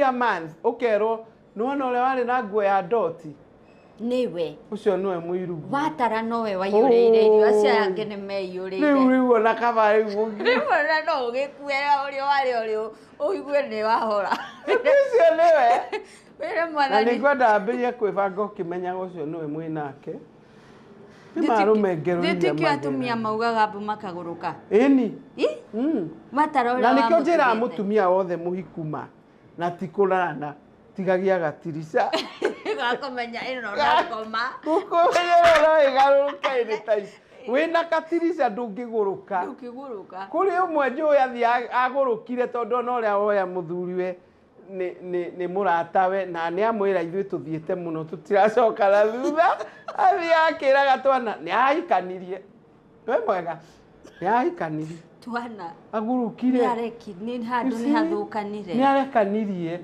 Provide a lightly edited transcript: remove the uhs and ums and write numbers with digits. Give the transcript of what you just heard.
a month ũkerwo nĩwona ũrĩa warĩ na nguo ya ndoti, nĩwe. Ũcio nĩwe mũirugu. Watara nowe waiyũrĩire irio, acio aya angĩ nĩ meiyũrĩire. Rĩu ona kaba rĩu Rĩu ona no ũgĩkue ũrĩa warĩ ũrĩ ũigue nĩ wahora. Ũcio nĩwe. Wĩre Na Mwathani. nĩ ngwenda ambĩrĩrie kwĩbanga ũkĩmenyaga ũcio nĩwe mwĩ nake. Nĩ marũme ngero iria Nĩtikio atumia mageragĩra. maugaga mbu makagũrũka. Ĩni. Ĩ? Matara ũrĩa Na nĩkĩo njĩraga wamũtigĩte. Mũtumia wothe mũhiku ma na ti kũrarana, tigagia gatirica. Gakũmenya ĩno no ngoma. Gũkũmenyerera no ĩgarũrũke anytime. Wĩna katirica ndũngĩgũrũka. Ndũngĩgũrũka. Kũrĩ ũmwe njũĩ athiĩ agũrũkire tondũ ona ũrĩa woya mũthuriwe nĩ mũratawe na nĩ amwĩra ithuĩ tũthiĩte mũno tũtiracoka na thutha, athiĩ akĩraga twana nĩ ahikanirie, we mwega nĩ ahikanirie. Twana. Agũrũkire. Nĩ areki nĩ handũ You nĩ see? hathũkanire. Nĩ arekanirie.